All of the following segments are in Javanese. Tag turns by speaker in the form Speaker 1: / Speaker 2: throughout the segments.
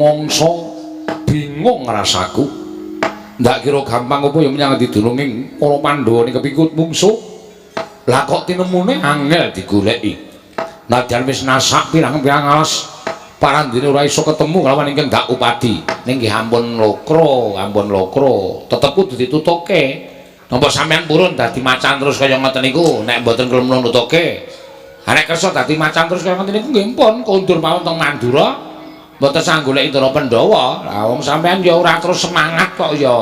Speaker 1: rumangsa bingung rasaku. Ndak kira gampang apa ya menyang didulunging para Pandhawa ning kepikut mungsuh. Lah kok tinemune angel digoleki. Nadyan wis nasak pirang-pirang alas parandene ora iso ketemu kelawan ingkang dak upadi. Ning nggih ampun lokro, ampun lokro. Tetep kudu ditutuke. Napa sampean purun dadi macan terus kaya ngoten niku nek mboten gelem nutuke. Ha nek kersa dadi macan terus kaya ngoten niku nggih pun kondur mawon teng Mandura. Mboten sah goleki Ndara Pandhawa. Lah wong sampean ya ora terus semangat kok ya.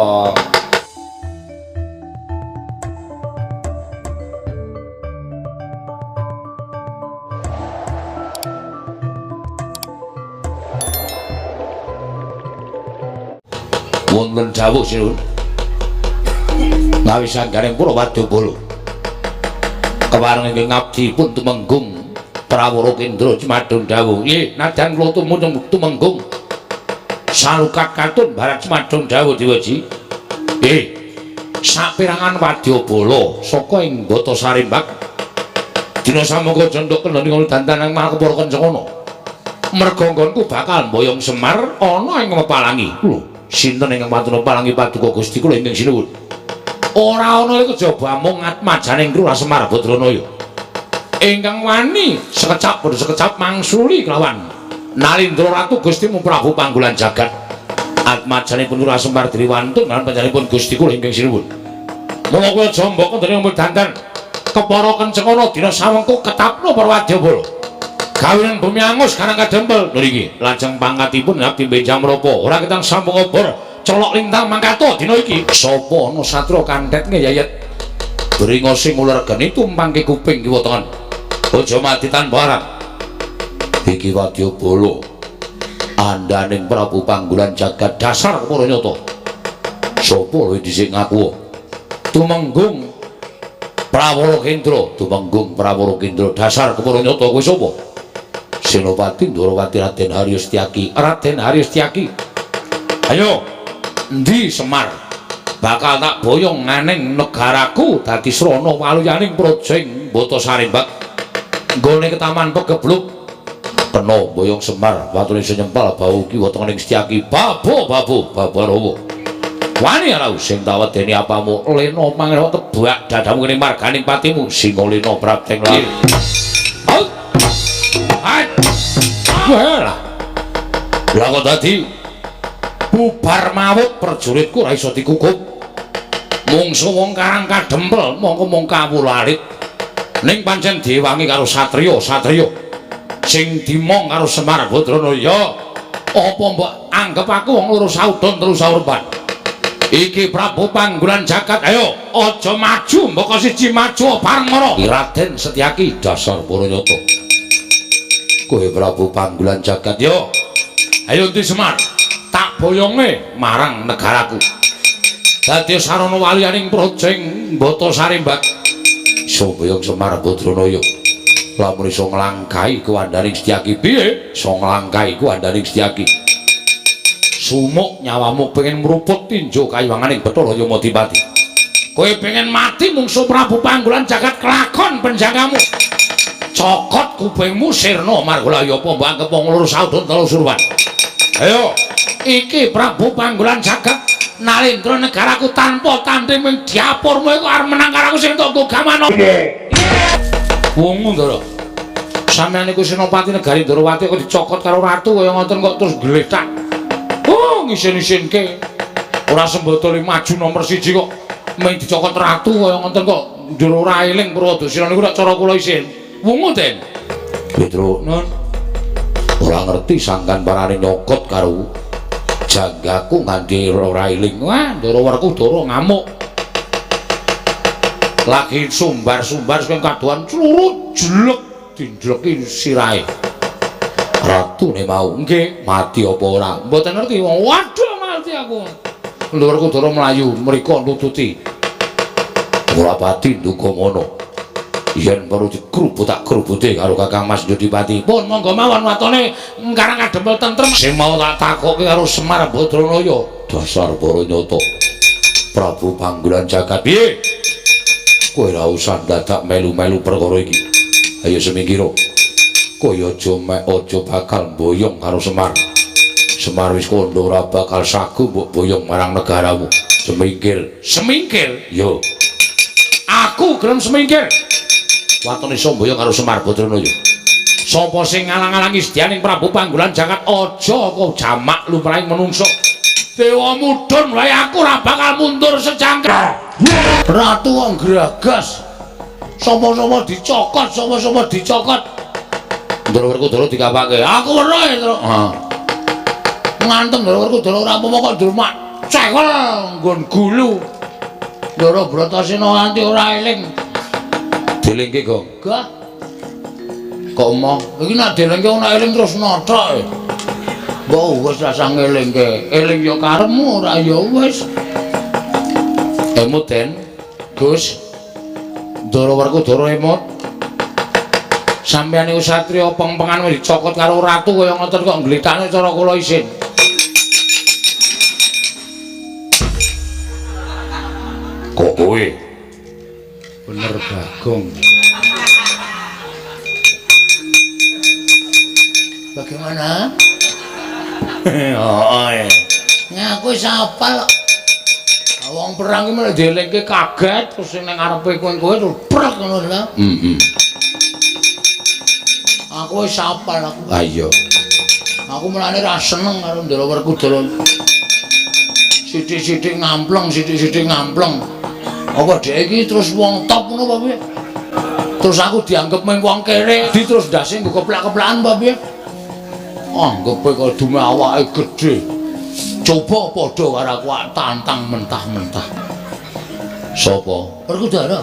Speaker 1: Wonten dawuh sinuwun. Ngawi sanggaring pura wadyabala. Kepareng ingkang ngabdi pun tumenggung Prawara Kendra Cemadon dawuh. Nggih, nadyan kula tumenggung salukat katun barat Cemadon dawuh Dewaji. Nggih. Saperangan wadyabala saka ing Bata Sarimbak. Dina samangka jendhok kendhani dandanan marang para kencana. Merga nggonku bakal mboyong Semar ana ing Mepalangi. Lho, sinten ingkang wantun Mepalangi paduka Gusti kula ingkang sinuwun? Ora ana iku kejaba mung atmajaning Lurah Semar Badranaya. Ingkang wani sekecap padha sekecap mangsuli kelawan Nalindra Ratu Gustimu Prabu Panggulan Jagat. Atmajanipun Lurah Semar diri wantun lan panjenenganipun Gusti kula ingkang sinuwun. Mula kowe aja mbok kendhane ngumpul dandan kepara kencengana dina sawengku ketapno para wadyabala. Gawenan bumi angus karang kadempel. Lho iki lajeng pangkatipun abdi benjang menapa ora ketang sampung obor colok lintang mangkato dina iki. Sapa ana satria kanthet ngeyayet bringose nguler geni tumpangke kuping kiwa tengen. Aja mati tanpa arang. Iki wadyabala andaning Prabu Panggulan Jagat dasar kepara nyata. Sapa lho dhisik ngaku? Tumenggung Prawara Kendra, Tumenggung Prawara Kendra dasar kepara nyata kowe sapa? Senopati Ndorowati Raden Haryo Setyaki. Raden Haryo Setyaki. Ayo, endi Semar? Bakal tak boyong nganing negaraku dadi srana waluyaning praja ing Bata Sarimbak. Nggone ketaman pegebluk. Kena boyong Semar, watune iso nyempal bau kiwa tengening Setyaki. Babo babo babarawa. Wani ora sing tak wedeni apamu? Lena mangrwa tebak dadamu kene marganing patimu. Singa lena prapteng laut. Lah. Lah kok dadi bubar mawut prajuritku ora iso dikukup. Mungsu wong karang kadempel mongko mung kawula alit. Ning pancen diwangi karo satriya-satriya sing dimong karo Semar Badranaya. Apa mbok anggep aku wong loro saudon telu saurban? Iki Prabu Panggulan Jagat, ayo aja maju mbok siji maju bareng ngono. Raden Setyaki dasar para nyata. Kowe Prabu Panggulan Jagat yo. Ayo ndi Semar, tak boyonge marang negaraku. Dadi sarana waliyaning praja ing Bata Sarimbak. Iso boyong Semar Badranaya. Lamun iso nglangkahi kuwandaning Setyaki piye? Iso nglangkahi kuwandaning Setyaki. Sumuk nyawamu pengen mruput tinju kaywanganing Bathara Yamadipati. Kowe pengen mati mungsuh Prabu Panggulan Jagat kelakon penjagamu. Cokot kupingmu sirna margolaya apa mbok anggep wong loro saudon telu surwan. Ayo, iki Prabu Panggulan Jagat nalindra negaraku tanpa tanding ming diapurmu iku arep menang karo aku sing entuk gaman. Wungu Ndara. Sampeyan iku senopati negari Ndorowati kok dicokot karo ratu kaya ngoten kok terus gletak. Oh, ngisin-isinke. Ora sembadane maju nomor 1 kok ming dicokot ratu kaya ngoten kok njur ora eling Purwadasina niku nek cara kula isin. Wungu, Den. Petro, Nun. Ora ngerti sangkan parane nyokot karo janggaku nganti ora eling. Wah, Ndara Werkudara ngamuk. Lagi sumbar-sumbar sing kadohan clurut jlek dinjleki sirahe. Ratune mau nggih mati apa ora? Mboten ngerti wong. Waduh mati aku. Ndara Werkudara mlayu mriko nututi. Ora pati nduga ngono. Yen perlu dikrubut tak krubute karo Kakang Mas Jodipati. Pun monggo mawon watone karang kadempel tentrem. Sing mau tak takokke karo Semar Badranaya, dasar para nyata. Prabu Panggulan Jagat piye? Kowe ora usah dadak melu-melu perkara iki. Ayo semingkira. Kowe aja mek aja bakal mboyong karo Semar. Semar wis kandha ora bakal sagu mbok boyong marang negaramu. Semingkir. Semingkir? Yo. Aku gelem semingkir. Watone iso mboyong karo Semar Badrana yo. Sapa sing ngalang-alangi sedyaning Prabu Panggulan Jagat aja kok jamak lumrahing menungso. Dewa mudhun wae aku ora bakal mundur secangkah. Ratu wong gragas. Sapa-sapa dicokot, sapa-sapa dicokot. Ndara Werkudara dikapake. Aku weruh e, Truk. Heeh. Ngantem Ndara Werkudara ora apa-apa kok ndrumak cewel nggon gulu. Ndara Bratasena nganti ora eling. Dilingke, Gong. Gah. Kok emoh? Iki nek dilingke ora eling terus nothok e. Mbok wis rasah ngelingke. Eling ya karepmu, ora ya wis. Emut, Den. Gus. Ndara Werkudara emut. Sampeyan niku satriya pengpengan wis dicokot karo ratu kaya ngoten kok ngglethakne cara kula isin. Kok kowe? Bener Bagong.
Speaker 2: Bagaimana?
Speaker 1: Heeh.
Speaker 2: Ngaku wis apal kok.
Speaker 1: Wong perang iki malah dielingke kaget terus sing nang ngarepe kowe-kowe terus prek
Speaker 2: ngono lho.
Speaker 1: Heeh.
Speaker 2: Aku wis apal aku.
Speaker 1: Ha iya.
Speaker 2: Aku mulane ra seneng karo Ndara Werkudara. Sithik-sithik ngampleng, sithik-sithik ngampleng. Apa dhek iki terus wong top ngono apa piye? Terus aku dianggep mung wong kere, di terus ndase nggo keplak-keplakan apa piye?
Speaker 1: Anggepe kok dume awake gedhe. Coba padha karo aku tantang mentah-mentah. Sapa?
Speaker 2: Werkudara.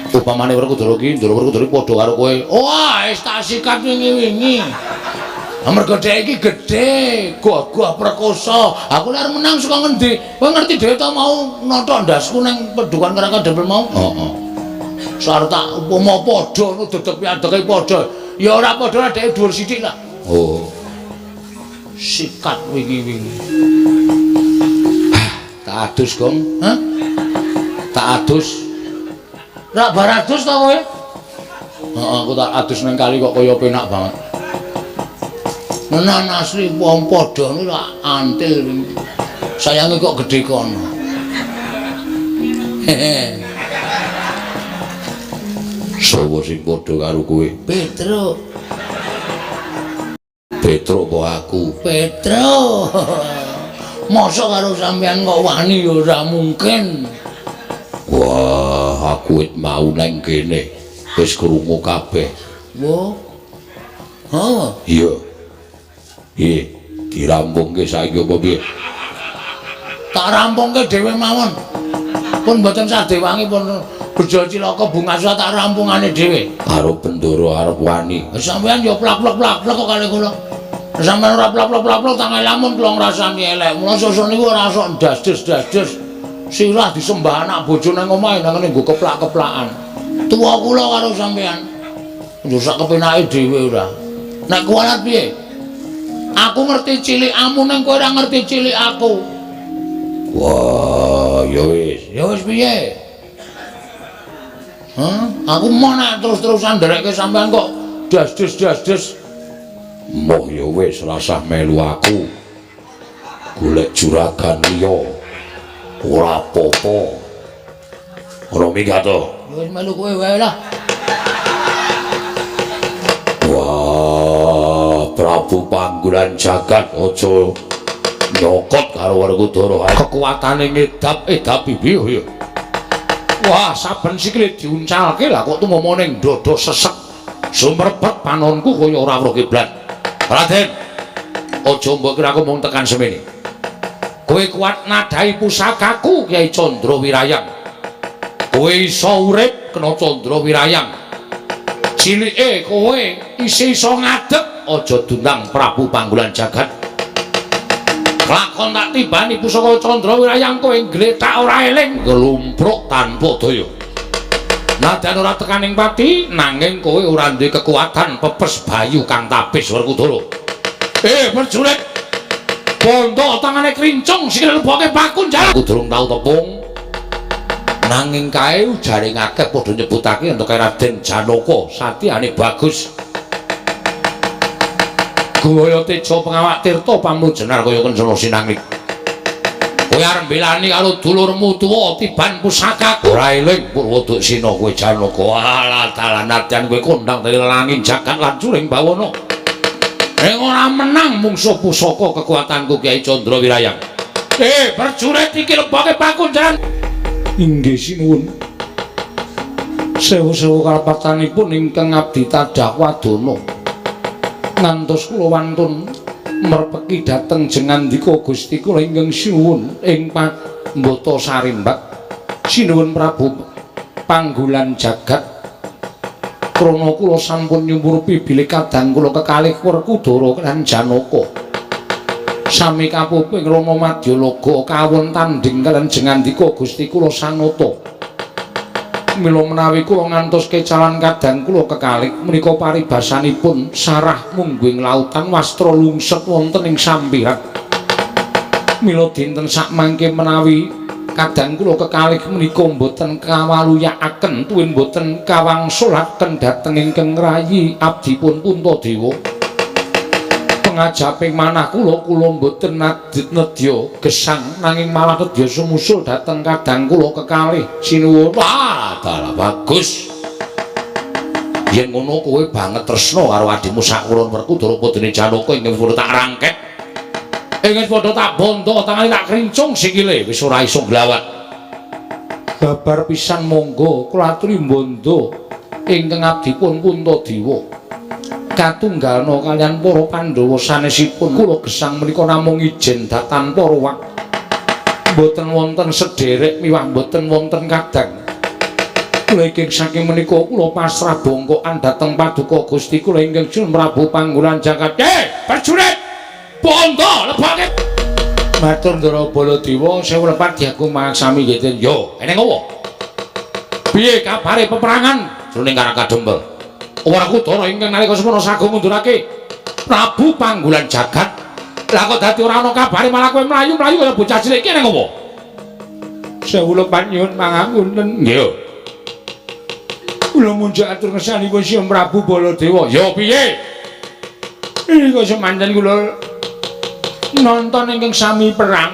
Speaker 1: Upamane Werkudara ki, Ndara Werkudara padha karo kowe.
Speaker 2: Wah, wis tak sikat wingi-wingi.
Speaker 1: Amarga dhek iki gedhe, gagah perkosa. Aku nek arep menang saka ngendi? Kowe ngerti dhewe ta mau nothok ndasku ning pedukan Kerangka Dempel mau? Heeh. Sarep tak upama padha ngono dedeg piadege padha. Ya ora padha dhek dhuwur sithik lah. Oh.
Speaker 2: Sikat wingi-wingi.
Speaker 1: Tak adus, Gong.
Speaker 2: Hah?
Speaker 1: Tak adus.
Speaker 2: Rak bar adus ta kowe?
Speaker 1: Heeh, aku tak adus nang kali kok kaya penak banget.
Speaker 2: Menan asli wong padha niku rak antil wingi. Sayange kok gedhe kono. Hehe.
Speaker 1: Sopo sing padha karo kowe?
Speaker 2: Petruk.
Speaker 1: Petruk apa aku?
Speaker 2: Petruk. Mosok karo sampean kok wani ya ora mungkin.
Speaker 1: Wah, aku wit mau nang kene wis krungu kabeh.
Speaker 2: Wo. Ha?
Speaker 1: Iya. Piye? Dirampungke saiki apa piye?
Speaker 2: Tak rampungke dhewe mawon. Pun mboten sadewangi pun bejo cilaka bunga tak rampungane dhewe.
Speaker 1: Karo Bendoro arep wani.
Speaker 2: Sampeyan ya plak-plak-plak kok kali kula. Sampeyan ora plak-plak-plak tangan lamun kula ngrasani elek. Mula sesuk niku ora sok ndas-des-das-des. Sirah disembah anak bojo nang omahe nang ngene nggo keplak-keplakan. Tuwa kula karo sampeyan. Yo sak kepenake dhewe ora. Nek kuwalat piye? Aku ngerti cilikamu ning kowe ora ngerti cilik aku.
Speaker 1: Wah, ya wis.
Speaker 2: Ya wis piye? Hah? Aku mau nek terus-terusan nderekke sampean kok das-des-das-des.
Speaker 1: Moh ya wis rasah melu aku. Golek juragan liya. Ora apa-apa. Ora minggat to.
Speaker 2: Ya wis melu kowe wae lah.
Speaker 1: Wah, Prabu Panggulan Jagat aja nyokot karo Werkudara. Kekuatane ngedap-edap piye ya. Wah, saben sikile diuncalke lah kok tumama ning dada sesek. Sumrebet panonku kaya ora weruh kiblat. Raden, aja mbok kira aku mung tekan semene. Kowe kuat nadai pusakaku Kyai Candra Wirayang. Kowe iso urip kena Candra Wirayang. Cilike kowe isih iso ngadeg aja dundang Prabu Panggulan Jagat. Lakon tak tibani pusaka Candra Wirayang kowe nggletak ora eling nglumpruk tanpa daya. Nadyan ora tekaning pati nanging kowe ora duwe kekuatan pepes bayu kang tabis Werkudara. Prajurit, bondo tangane krincung sikile leboke paku njaluk. Aku durung tau tepung. Nanging kae ujare akeh padha nyebutake yen Raden Janaka satyane bagus. Gaya teja pengawak tirta pamrujenar kaya kencana sinangik. Kowe arep mbelani karo dulurmu tuwa tiban pusakaku. Ora eling Purwoduksina kowe Janaka. Alah dalan nadyan kowe kondang dadi langit jagat lan curing bawana. Ning ora menang mungsuh pusaka kekuatanku Kyai Candra Wirayang. Prajurit iki leboke pakunjaran.
Speaker 2: Inggih sinuwun. Sewu-sewu kalepatanipun ingkang abdi tadah wadana. Ngantos kula wantun merpeki dhateng jengandika Gusti kula ingkang sinuwun ing Pambata Sarimbak. Sinuwun Prabu Panggulan Jagat. Krana kula sampun nyumurupi bilih kadang kula kekalih Werkudara lan Janaka. Sami kapuping Rama Madyalaga kawon tandhing kaliyan jengandika Gusti kula Sanata. Mila menawi kula ngantos kecalan kadang kula kekalih menika paribasanipun sarah mungguing lautan wastra lungset wonten ing sampiran. Mila dinten sakmangke menawi kadang kula kekalih menika mboten kawaluyakaken tuwin mboten kawangsulaken dhateng ingkang rayi abdipun Puntadewa. Pengajaping manah kula kula mboten nedya gesang nanging malah nedya sumusul dhateng kadang kula kekalih. Sinuwun.
Speaker 1: Wah, dalah bagus. Yen ngono kowe banget tresna karo adhimu sakulon Werkudara padene Janaka ingkang padha tak rangket. Ingkang padha tak bondo tangane tak krincung sikile wis ora iso glawat.
Speaker 2: Babar pisan monggo kula aturi bondo ingkang abdipun Puntadewa. Katunggalna kaliyan para Pandhawa sanesipun kula gesang menika namung ijen tanpa ruwak. Mboten wonten sederek miwah mboten wonten kadang. Kula ingkang saking menika kula pasrah bongkokan dhateng paduka Gusti kula ingkang Sun Prabu Panggulan Jagat.
Speaker 1: Prajurit! Bondo lebake.
Speaker 2: Matur Ndara Baladewa sewu lepat diagung mangaksami nggih.
Speaker 1: Yo, eneng opo? Piye kabare peperangan jroning Karang Kadempel? Werkudara ingkang nalika semono sagung ngundurake Prabu Panggulan Jagat. Lah kok dadi ora ana kabare malah kowe mlayu-mlayu kaya bocah cilik iki eneng opo?
Speaker 2: Sewu lepat nyuwun pangapunten.
Speaker 1: Nggih.
Speaker 2: Kula munjuk atur ngersanipun Sang Prabu Baladewa.
Speaker 1: Yo piye?
Speaker 2: Iki semanten kula nonton ingkang sami perang.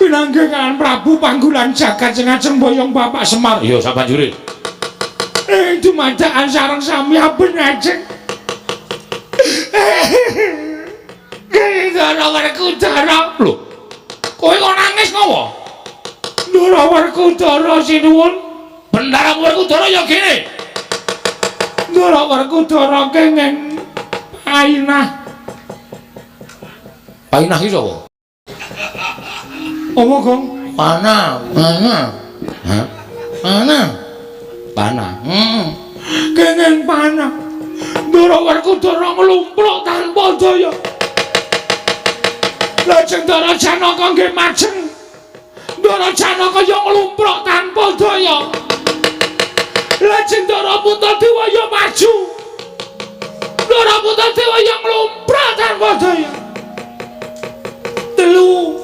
Speaker 2: Pinanggih kaliyan Prabu Panggulan Jagat sing ajeng boyong Bapak Semar.
Speaker 1: Iya sabanjure.
Speaker 2: Dumadakan sareng sami aben ajeng. Ndara Werkudara.
Speaker 1: Lho. Kowe kok nangis ngopo?
Speaker 2: Ndara Werkudara sinuwun.
Speaker 1: Bendara Werkudara ya gene.
Speaker 2: Ndara Werkudara kenging painah.
Speaker 1: Painah iki sapa?
Speaker 2: Apa, Gong?
Speaker 1: Panah. Panah. Hah? Panah. Panah.
Speaker 2: Kenging panah. Ndara Werkudara nglumpruk tanpa daya. Lajeng Ndara Janaka nggih majeng. Ndara Janaka ya nglumpruk tanpa daya. Lajeng Ndara Puntadewa ya maju. Ndara Puntadewa ya nglumpruk tanpa daya. Telu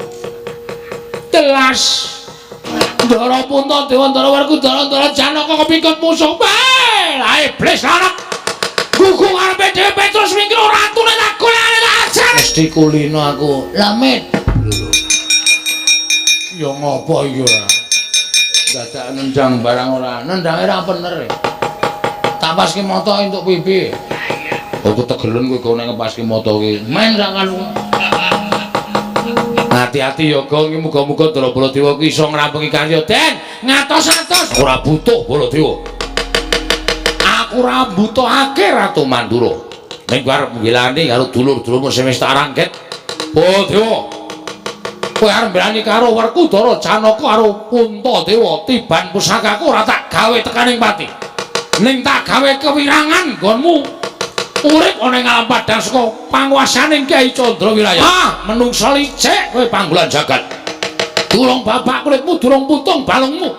Speaker 2: telas.
Speaker 1: Ndara Puntadewa, Ndara Werkudara, Ndara Janaka kepingkut musuh. Bae, lah iblis larak. Gugu ngarepe dhewe Petrus mingkir ratune tak golekane tak ajar.
Speaker 2: Mesti kulino aku.
Speaker 1: Lamit.
Speaker 2: Lho. Ya ngopo iki ora?
Speaker 1: Dadak nendang barang ora. Nendange ra bener. Tak paske moto entuk pipi. Aku tegelen kowe kok nek ngepaske moto ki. Men sak kan. Hati-hati ya Gong, muga-muga Ndara Baladewa ki iso ngrampungi karya. Den, ngatos-atos. Ora butuh Baladewa. Aku ora mbutuhake Ratu Mandura. Ning kowe arep nggilani karo dulur-dulurmu sing wis tak rangket. Baladewa. Kowe arep nggilani karo Werkudara Janaka karo Puntadewa, tiban pusakaku ora tak gawe tekaning pati. Ning tak gawe kewirangan nggonmu. Urip ana ing alam padhang saka panguwasaning Kyai Candra Wiraya. Ah, menungsa licik kowe Panggulan Jagat. Durung babak kulitmu, durung putung balungmu.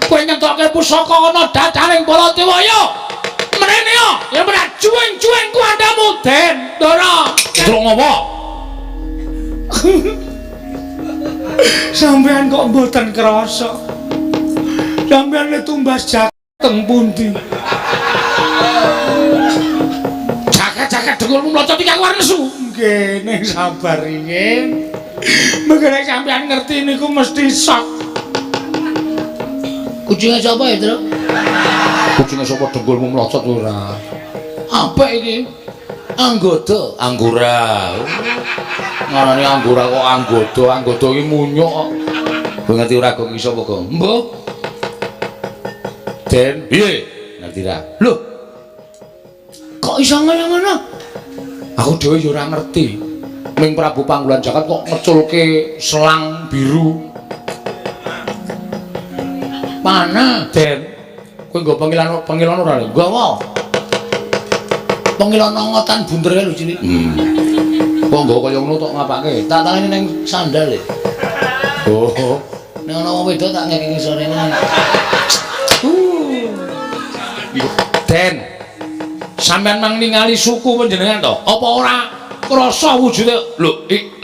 Speaker 1: Kowe ngentokke pusaka ana dadaning Baladewa ya. Mrene ya, ya ora juweng-juweng kuwandamu, Den. Ndara. Durung apa?
Speaker 2: Sampeyan kok mboten krasa. Sampeyan le tumbas jateng pundi?
Speaker 1: Kakek dengkulmu mlocot iki aku arep nesu.
Speaker 2: Nggih, ning sabar riyin. Mengko nek sampean ngerti niku mesti sok.
Speaker 1: Kucinge sapa ya, Tru? Kucinge sapa dengkulmu mlocot ora? Apik iki. Anggoda, anggora. Ngarani anggora kok anggoda, anggoda iki munyuk kok. Kowe ngerti ora Gong iso apa, Gong? Mbah. Den, piye? Ngerti ra? Lho. Kok iso ngono-ngono? Aku dhewe ya ora ngerti. Ning Prabu Panggulan Jagat kok ngeculke selang biru. Panah, Den. Kowe nggo pengilon ora? Nggawa. Pengilon ngotan bunder kae lho cilik. Kok nggo kaya ngono tok ngapake? Tak tangani ning sandal e. Oh. Nek ana wong wedok tak ngeki ngisore ngene. Den. Sampeyan mang ningali suku panjenengan to? Apa ora krasa wujude? Lho, iki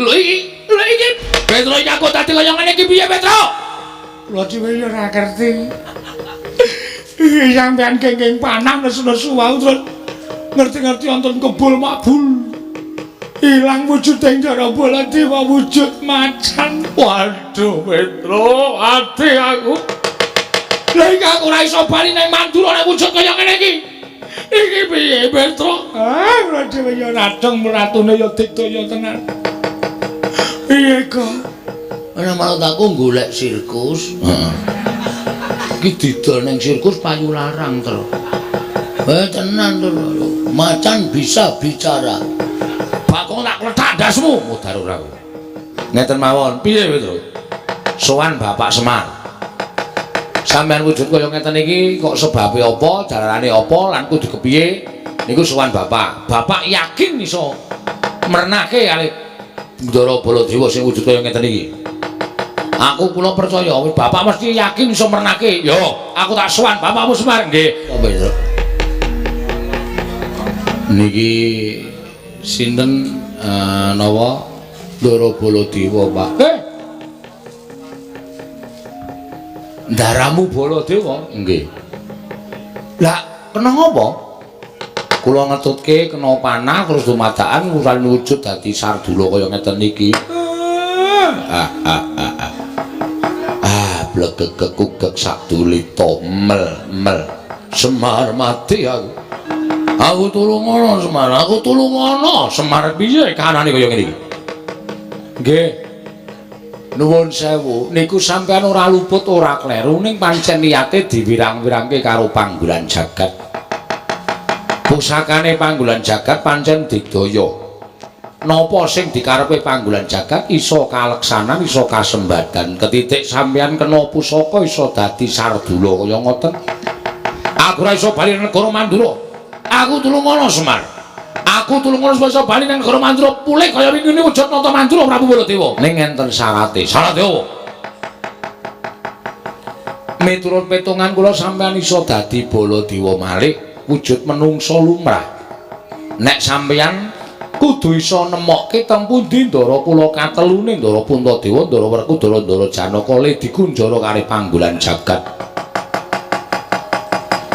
Speaker 1: Petro iki aku dadi kaya ngene iki piye, Petro?
Speaker 2: Kula dhewe ya ora ngerti. Iki sampeyan gengeng panah nesu-nesu wau terus ngerti-ngerti wonten kebul makbul. Ilang wujude Ndara Baladewa wujud macan.
Speaker 1: Waduh, Petro, ati aku. Lah iki aku ora iso bali nang Mandura nek wujud kaya ngene iki. Iki piye, Petro?
Speaker 2: Ah, kula dhewe ya radeng meratune ya digdaya tenan. Piye, Gong?
Speaker 1: Ana manut aku golek sirkus. Heeh. Iki didol ning sirkus payu larang, Tru. Tenan, Tru. Macan bisa bicara. Bakong tak kletak ndasmu, mudhar ora kowe. Ngeten mawon, piye, Petro? Sowan Bapak Semar. Sampeyan wujud kaya ngeten iki kok sebabe apa, jalarane apa, lan kudu kepiye? Niku sowan Bapak. Bapak yakin iso mernake kalih Ndara Baladewa sing wujud kaya ngeten iki. Aku kula percaya, Bapak mesti yakin iso mernake. Yo, aku tak sowan Bapakmu Semar. Nggih. Apa itu? Niki sinten nawa Ndara Baladewa, Pak? Ndaramu Baladewa? Nggih. Lah, kena ngapa? Kula ngetutke kena panah terus dumadakan uran wujud dadi sardula kaya ngeten iki. Ah, blegegekugek sadulita mel-mel. Semar mati aku. Aku tulungono Semar, aku tulungono. Semar piye kahanane kaya ngene iki? Nggih. Nuwun sewu, niku sampean ora luput ora kleru ning pancen niate diwirang-wirangke karo Panggulan Jagat. Pusakane Panggulan Jagat pancen digdaya. Napa sing dikarepe Panggulan Jagat iso kaleksanan, iso kasembadan. Ketitik sampean kena pusaka iso dadi sardula kaya ngoten. Aku ora iso bali nang negara Mandura. Aku tulungono Semar. Aku tulungono supaya iso bali nang negara Mandura pulih kaya wingi wujud nata Mandura Prabu Baladewa. Ning enten syarate. Syarate opo? Miturut petungan kula sampean iso dadi Baladewa malih wujud menungsa lumrah. Nek sampean kudu iso nemokke teng pundi ndara kula katelune Ndara Puntadewa, Ndara Werkudara, Ndara Janaka le dikunjara kalih Panggulan Jagat.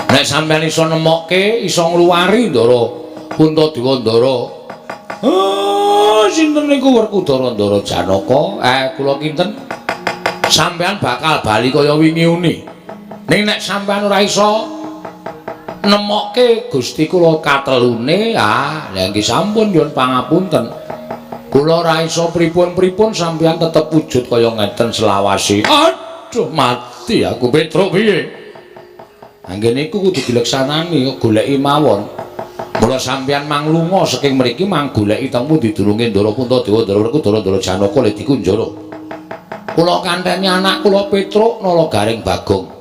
Speaker 1: Nek sampean iso nemokke, iso ngluwari Ndara Puntadewa, Ndara sinten niku Werkudara, Ndara Janaka, kula kinten sampean bakal bali kaya wingi uni. Ning nek sampean ora iso nemokke Gusti kula katelune, ah lha nggih sampun nyuwun pangapunten. Kula ora iso pripun-pripun sampean tetep wujud kaya ngeten selawase. Aduh mati aku Petruk piye? Anggen niku kudu dileksanani kok goleki mawon. Mula sampean manglunga saking mriki mang goleki teng pundi durunge Ndara Puntadewa, Ndara Werkudara, Ndara Janaka le dikunjara. Kula kanteni anak kula Petruk Nala Garing Bagong.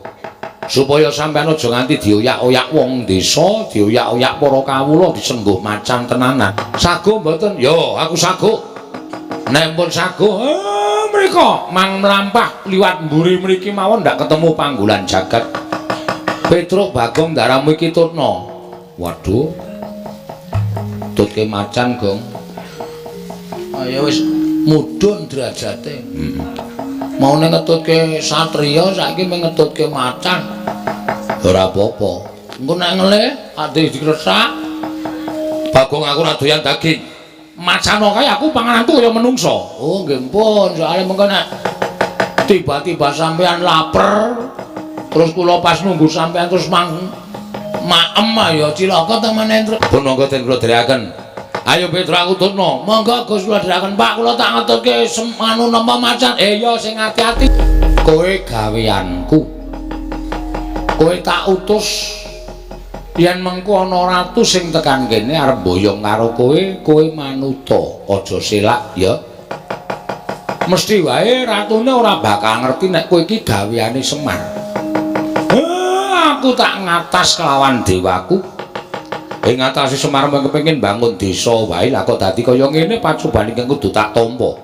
Speaker 1: Supaya sampean aja nganti dioyak-oyak wong desa, dioyak-oyak para kawula disengguh macan tenanan. Sago mboten? Yo, aku sago. Nek pun sago, mriko mang mlampah liwat mburi mriki mawon ndak ketemu Panggulan Jagat. Petruk Bagong ndaramu iki tutna. Waduh. Tutke macan, Gong. Ayo wis mudhun derajate. Maune ngetutke satriya saiki mung ngetutke macan. Ora apa-apa. Engko nek ngelih ate dikresak. Bagong aku ora doyan daging. Macano kae aku pangananku kaya menungso.
Speaker 2: Oh nggih pun, soalé mengko nek tiba-tiba sampean lapar terus kula pas nunggu sampean terus mang maem ya cilaka ta meneh.
Speaker 1: Pun monggo den kula dherekaken. Ayo Petro aku tutno.
Speaker 2: Monggo Gus kula dherekaken Pak, kula tak ngetutke anu napa macan. Ya sing ati-ati.
Speaker 1: Kowe gaweanku. Kowe tak utus yen mengko ana ratu sing tekan kene arep mboyong karo kowe, kowe manuta, aja selak ya. Mesti wae ratune ora bakal ngerti nek kowe iki gaweane Semar. Aku tak ngatas kelawan dewaku. Ing ngatasi Semar mung kepengin bangun desa wae, lah kok dadi kaya ngene pacoban ingkang kudu tak tampa.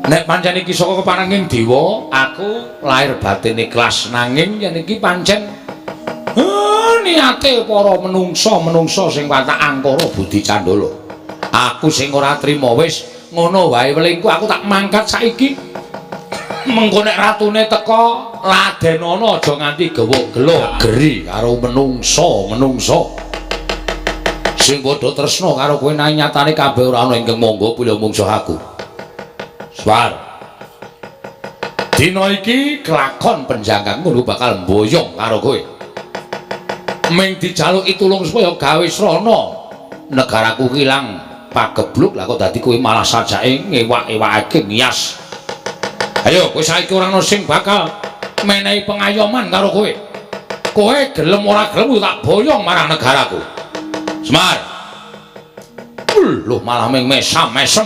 Speaker 1: Nek pancen iki saka keparenging dewa, aku lahir batin ikhlas, nanging yen iki pancen niate para menungsa-menungsa sing watak angkara budi candala. Aku sing ora trima wis ngono wae welingku aku tak mangkat saiki. Mengko nek ratune teka ladenono aja nganti gewuk-gelo geri karo menungsa-menungsa sing padha tresna karo kowe nanging nyatane kabeh ora ana ingkang monggo pilih mungsuh aku. Swar. Dina iki kelakon penjangkang ngono bakal mboyong karo kowe. Ming dijaluki tulung supaya gawe srana negaraku ilang pagebluk, lah kok dadi kowe malah sajake ngewak-ewakake nias. Ayo kowe saiki ora ana sing bakal menehi pengayoman karo kowe. Kowe gelem ora gelem tak boyong marang negaraku. Semar. Lho malah ming mesam-mesem.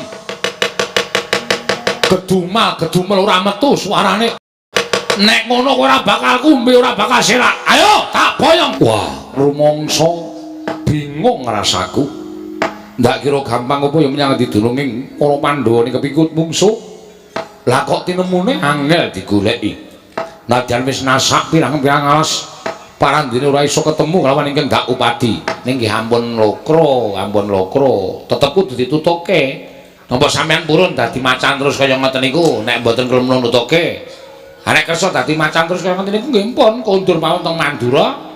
Speaker 1: Gedumal-gedumel ora metu suarane. Nek ngono kowe ora bakal kumbe, ora bakal selak. Ayo tak boyong. Wah, rumangsa bingung rasaku. Ndak kira gampang apa ya menyang didulunging para Pandhawa ning kepikut mungsuh. Lah kok tinemune angel digoleki. Nadyan wis nasak pirang-pirang alas parandene ora iso ketemu kelawan ingkang gak upadi. Ning nggih ampun lokro, ampun lokro. Tetep kudu ditutuke. Napa sampean purun dadi macan terus kaya ngoten niku nek mboten gelem nutuke. Ha nek kersa dadi macan terus kaya ngoten niku nggih pun kondur mawon teng Mandura.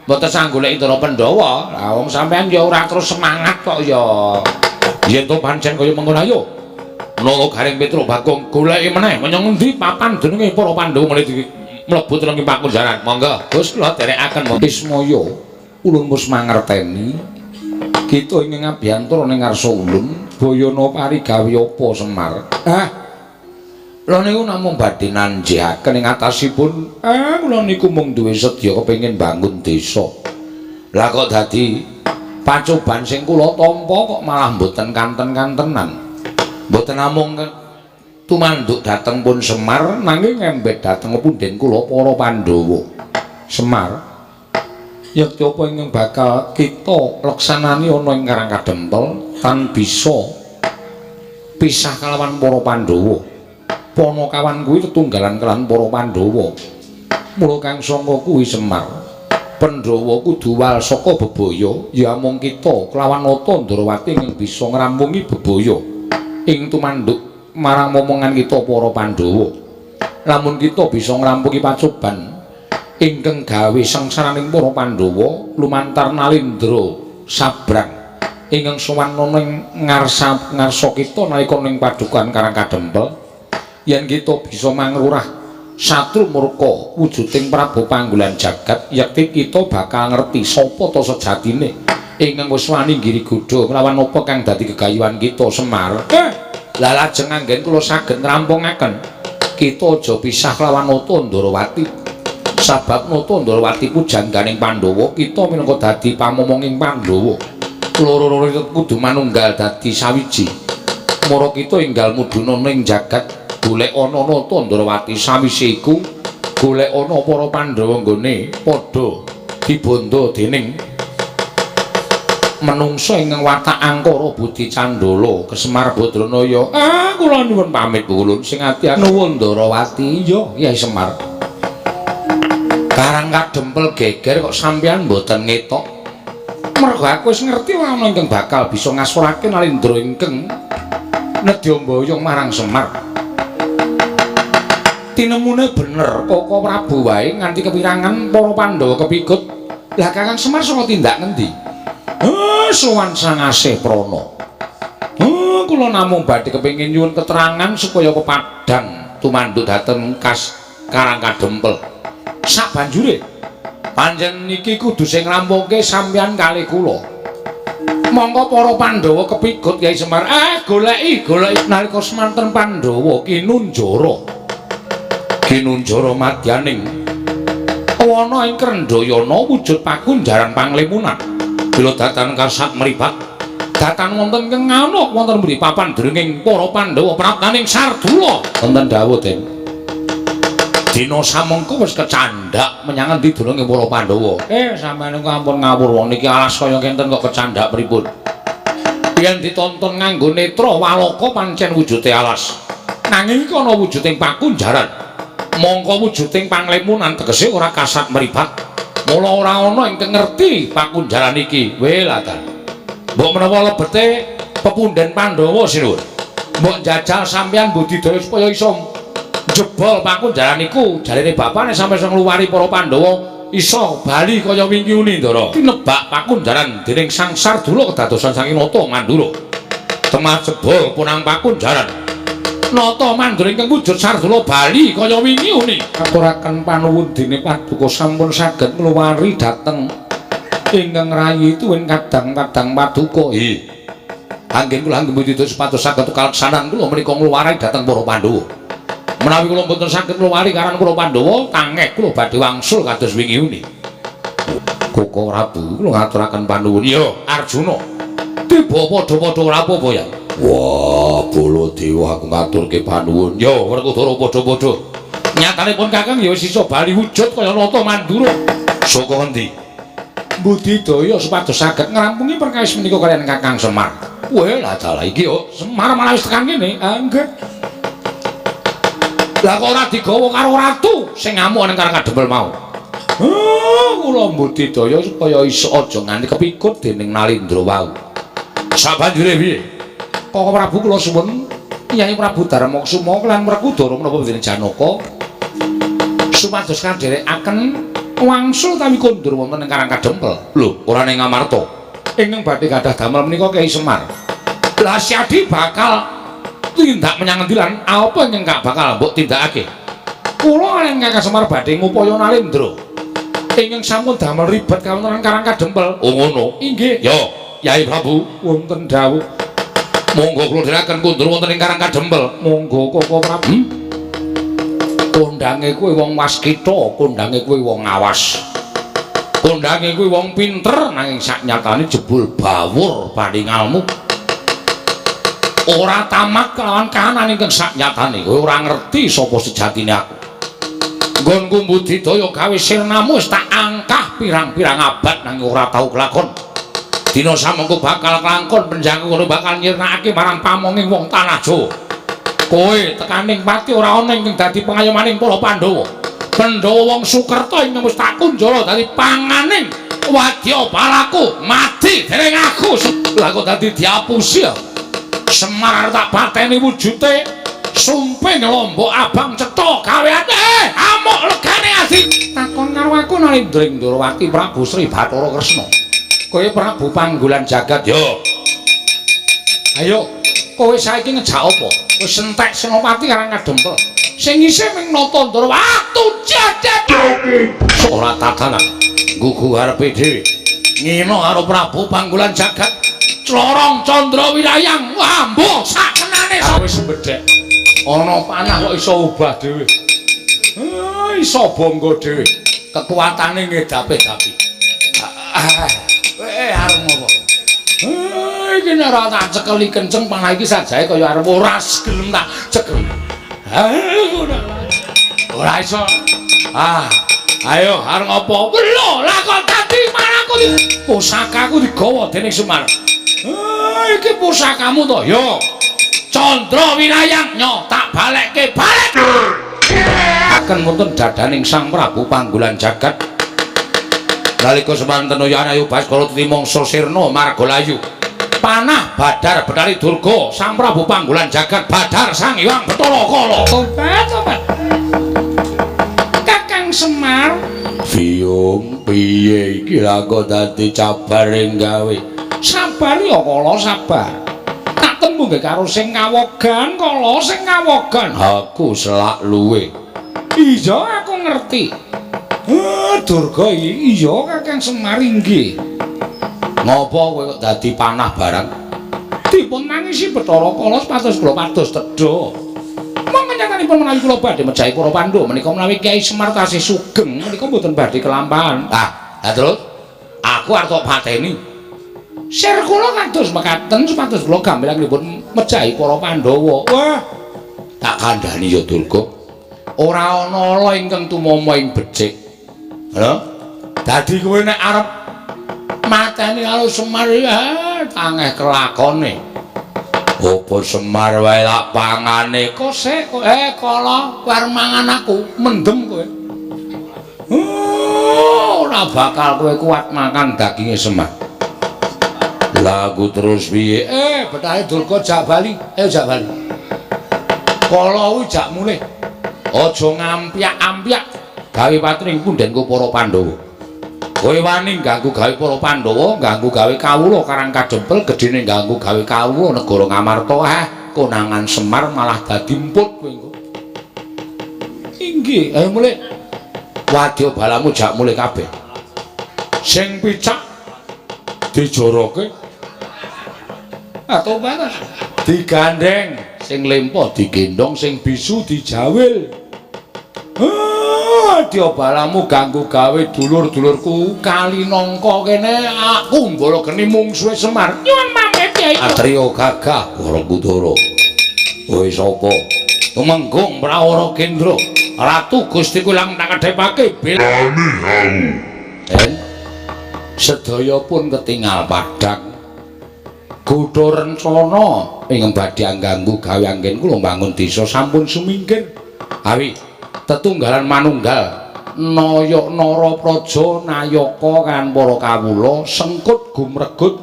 Speaker 1: Mboten sang goleki Ndara Pandhawa. Lah wong sampean ya ora terus semangat kok ya. Yen to pancen kaya mengkono ayo. Nolo Gareng Petruk Bagong goleki meneh menyang ngendi papan jenenge para Pandhawa mulai mlebu teng pakunjaran. Monggo Gus kula dherekaken. Ismaya ulun wis mangerteni kita ing ngabiyantara ning ngarsa ulun bayana parigawe apa Semar. Ah. Lha niku namung badhe nanjihaken ing atasipun. Kula niku mung duwe sedya kepengin bangun desa. Lah kok dadi pacoban sing kula tampa kok malah mboten kanten-kantenan. Mboten namung tumanduk dhateng pun Semar nanging ngembet dhateng punden kula para Pandhawa. Semar, yekti apa ingkang bakal kita leksanani ana ing Karang Kadempel tan bisa pisah kalawan para Pandhawa. Panakawan kuwi tetunggalan kelawan para Pandhawa. Mula kang sangka kuwi Semar, Pandhawa kudu wal saka bebaya ya amung kita kelawan Nata Ndrawati ingkang bisa ngrampungi bebaya ing tumanduk marang momongan kita para Pandhawa. Lamun kita bisa ngrampungi pacoban ingkang gawe sengsaraning para Pandhawa lumantar Nalindra sabrang ingkang sowan ana ing ngarsa ngarsa kita nalika ning padukan Karang Kadempel, yen kita bisa mangrurah satru murka wujuding Prabu Panggulan Jagat, yekti kita bakal ngerti sapa ta sejatine ingkang wis wani nggiri godha nglawan apa kang dadi gegayuhan kita Semar. Lah lajeng anggen kula saged ngrampungaken kita aja pisah kelawan Nata Ndrawati. Sabab Nata Ndrawati pujangganing Pandhawa, kita minangka dadi pamomonging Pandhawa. Loro-loro kudu manunggal dadi sawiji. Mara kita enggal mudhuna ning jagat golek ana Nata Ndrawati, sawise iku golek ana para Pandhawa nggone padha dibondo dening menungsa ingkang watak angkara budi candala Kesemar Badranaya. Kula nyuwun pamit ulun sing ati nuwun Ndrawati. Iya Kyai Semar. Karang Kadempel geger kok sampeyan mboten ngetok. Mergo aku wis ngerti ora ana ingkang bakal bisa ngasurake Nalindra ingkang nedya mboyong marang Semar. Tinemune bener Koko Prabu wae nganti kepirangan para Pandhawa kepikut. Lah Kakang Semar saka tindak ngendi? Sowan Sang Asih Prana. Kula namung badhe kepengin nyuwun keterangan supaya pepadang tumanduk dhateng kas Karang Kadempel. Sabanjure pancen niki kudu sing nglampungke sampeyan kalih kula. Monggo para Pandhawa kepigut Kyai Semar. Goleki, goleki nalika semanten Pandhawa kinunjara. Kinunjara madyaning wana ing Krendhayana wujud pakunjaran panglimunan. Bila datan kasat mripat, datan wonten ing nganuk wonten mriki papan drenging para Pandhawa praptaning Sardula. Wonten dawuh, Den. Dina samengko wis kecandhak menyang endi durunge para Pandhawa. Sampeyan niku ampun ngawur wong niki alas kaya ngenten kok kecandhak pripun. Yen ditonton nganggo netra waloka pancen wujude alas. Nanging iki ana wujuding pakunjaran. Mongko wujuding panglimunan tegese ora kasat mripat. Mula ora ana ingkang ngerti pakunjaran iki. Welatan. Mbok menawa lebete pepundhen Pandhawa sinuwun. Mbok njajal sampeyan budidaya supaya iso jebol pakunjaran iku. Jarene bapane sampe iso ngluwari para Pandhawa iso bali kaya wingi uni, Ndara. Tinebak pakunjaran dening Sang Sardula kedadosan saking Nata Mandura. Temah jebol punang pakunjaran. Nata Mandura ingkang wujud Sardula bali kaya wingi uni. Aturaken panuwun dene paduka sampun saged ngluwari dhateng ingkang rayi tuwin kadang-kadang paduka. Nggih. Anggen kula anggen budidaya supados saged kaleksanan kula menika ngluwari dhateng para Pandhawa. Menawi kula mboten saged ngluwari karan para Pandhawa, tangeh kula badhe wangsul kados wingi uni. Koko Prabu kula ngaturaken panuwun. Ya, Arjuna. Tiba padha-padha ora apa-apa ya. Wah, Baladewa aku ngaturke panuwun. Ya, Werkudara padha-padha. Nyatanipun Kakang ya wis iso bali wujud kaya Nata Mandura. Saka ngendi? Budidaya supados saged ngrampungi perkawis menika kaliyan Kakang Semar. Weh, lah dalah iki yo Semar malah wis tekan kene. Ah, nggih. Lah kok ora digawa karo ratu sing ngamuk ning Karang Kadempel mau. Kula budidaya supaya iso aja nganti kepikut dening Nalindra wau. Sabanjure piye? Koko Prabu kula suwun Kyai Prabu Darmakusuma lan Werkudara menapa dening Janaka supados kandherekaken wangsul utawi kondur wonten ing Karang Kadempel. Lho, ora ning Amarta. Ingkang badhe gadah damel menika Kyai Semar. Lah Syadi bakal tindak menyang endi lan apa ingkang bakal mbok tindakake? Kula kaliyan Kakang Semar badhe ngupaya Nalindra ingkang sampun damel ribet kawontenan Karang Kadempel. Oh ngono. Inggih. Yo, Kyai Prabu wonten dawuh. Monggo kula dherekaken kondur wonten ing Karang Kadempel. Monggo Koko Prabu. Kondange kuwi wong waskita, kondange kuwi wong awas. Kondange kuwi wong pinter nanging saknyatane jebul bawur paningalmu. Ora tamat kelawan kahanan ingkang saknyatane kowe ora ngerti sapa sejatine aku. Nggonku budidaya gawe sirnamu wis tak angkah pirang-pirang abad nanging ora tau kelakon. Dina samengko bakal kelakon penjangku ngono bakal nyirnakake marang pamonging wong tanah Jawa. Kowe tekaning pati ora ana ingkang dadi pengayomaning para Pandhawa. Pandhawa wong Sukerta ingkang wis tak kunjara dadi panganing wadya balaku mati dening aku. Lah kok dadi diapusi ya? Semar tak pateni wujute sumping lombok abang cetha gaweane amuk legane adi. Takon karo aku Nalindra Ndrawati Prabu Sri Bathara Kresna. Kowe Prabu Panggulan Jagat yo. Ayo, kowe saiki ngejak apa? Wis entek Senopati Karang Kadempel. Sing isih ming Nata Ndrawati jadat. Ora tatanan. Gugu arepe dhewe. Ngino karo Prabu Panggulan Jagat. Clorong Candra Wirayang. Wah, mbuh sakenane wis bedhek. Ana panah kok iso obah dhewe. Iso bangga dhewe. Kekuatane ngedapi-dapi. Arep ngopo? Iki nek ora tak cekeli kenceng panah iki sajae kaya arep ora gelem tak cekel. Ora iso. Ayo arep ngopo? Lho, lah kok dadi panahku pusakaku digawa dening Semar. Iki pusakamu to? Yo. Candra Wirayang nyo tak balekke balik. Akan wonten dadaning Sang Prabu Panggulan Jagat. Nalika semanten ayu Baskara titi mangsa sirna marga layu. Panah Badar Betari Durga Sang Prabu Panggulan Jagat Badar Sang Hyang Bathara Kala. Tobat tobat. Kakang Semar. Biyung piye iki lha kok dadi cabar ing gawe? Sabar ya kala, sabar. Tak tembung nggih karo sing kawogan kala, sing kawogan. Aku selak luwe. Iya aku ngerti. Durga iya Kakang Semar inggih. Ngopo kowe kok dadi panah barang? Dipun nangisi Bathara Kala supados kula pados tedha. Monggo nyatanipun menawi kula badhe mejahi para Pandhawa menika menawi Kyai Semar tasih sugeng menika mboten badhe kelampahan. Ah, lah terus aku arep tok pateni. Sir kula kados mekaten supados kula gambilanipun mejahi para Pandhawa. Wah, tak kandhani ya Durga. Ora ana ala ingkang tumama ing becik. Lho, dadi kowe nek arep mateni karo Semar ya tangeh kelakone. Apa Semar wae lak pangane kosek kala kowe arep mangan aku mendem kowe. Ora bakal kowe kuat makan daginge Semar. Lah aku terus piye? Bethahe Durga jak bali. Ayo jak bali. Kala kuwi jak mulih. Aja ngampyak-ampyak gawe patring pundhenku para Pandhawa. Kowe wani ganggu gawe para Pandhawa, ganggu gawe kawula Karang Kadempel, gedhene ganggu gawe kawula negara Ngamarta. Konangan Semar malah dadi emput kowe engko. Inggih, ayo mulih. Wadya balamu jak mulih kabeh. Sing picak dijoroke atau batas digandeng, sing lempo digendong, sing bisu dijawil. Wadya balamu ganggu gawe dulur-dulurku Kalinangka kene aku mbala geni mungsuhe Semar. Nyuwun pamit Kyai. Atriya gagah Werkudara. Kowe sapa? Tumenggung Prawara Kendra. Ratu Gusti Kulang tak kedhepake belani aku. Sedaya pun ketingal padhang. Gudha rencana ing badhe ganggu gawe anggen kula mbangun desa sampun sumingkir. Awi tetunggalan manunggal naya nara praja nayaka kan para kawula sengkut gumregut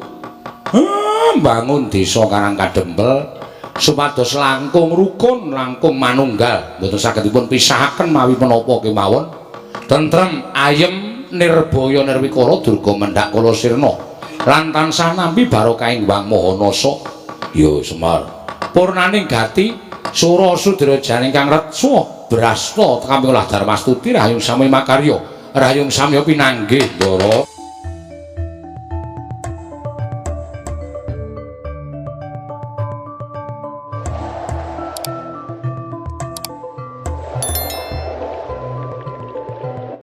Speaker 1: mbangun desa Karang Kadempel supados langkung rukun langkung manunggal mboten saged dipun pisahaken mawi menapa kemawon tentrem ayem nirbaya nirwikara durga mendhak kala sirna lan tansah nampi barokahing Hyang Maha Nasa. Ya Semar purnaning gati sura sudrajane ingkang retsa brasta kampilah darmastuti rahayung sami makarya rahayung samya pinanggih ndara.